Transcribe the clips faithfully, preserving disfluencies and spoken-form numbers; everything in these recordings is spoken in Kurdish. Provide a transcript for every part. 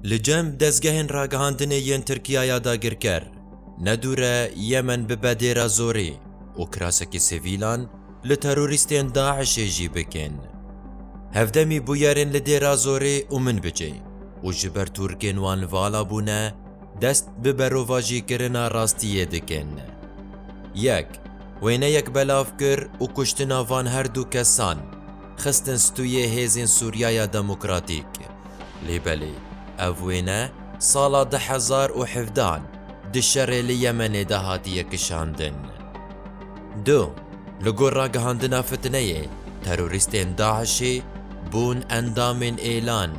Li cem dezgehên ragihandinê yên Tirkiyaya dagirker, ne dûr e Yemen bibe dêra zorê û kirasekî sivîlan li terorîstên DAIŞê jî bikin. Hevdemî bûyerên li dêra zorê û Minbicê û ji ber Tirkên wan vala bûne, dest bi berovajîkirina rastiyê dikin. Yek, wêneyek belav kir û kuştina van her du kesan xistin stûyê hêzên Sûriyaya Demokratîk. Lê belê, ev wêne sala du hezar û hevdehan di şerê li Yemenê de hatiye kişandin. Du, li gor ragihandina fitneyê, terorîstên DAIŞê bûn endamên êlan.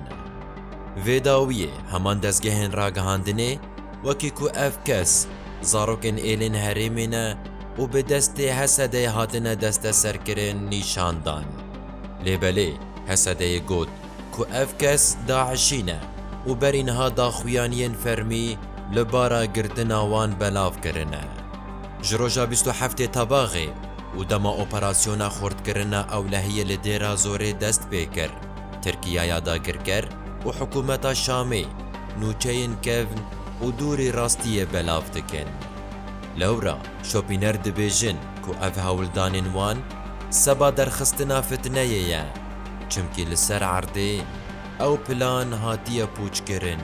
Vê dawiyê heman dezgehên ragihandinê, wekî ku ev kes zarokên êlên herêmê ne û bi destê Hesedeyê hatine desteserkirin, nîşan dan. Lê belê, Hesedeyê got ku ev kes DAIŞî ne û berî niha daxuyaniyên fermî li bara girtina wan belav kirine. Ji roja bîst û heftê Tebaxê û dema operasyona xurtkirina ewlehiyê li Dêra Zorê dest pê kir, Tirkiyaya dagirker û hikûmeta Şamê nûçeyên kevn û dûrî rastiyê belav dikin. Lewra şopîner dibêjin ku ev hewldanên wan seba derxistina fitneyê ye, çimkî li ser erdê ew plan hatiye pûçkirin.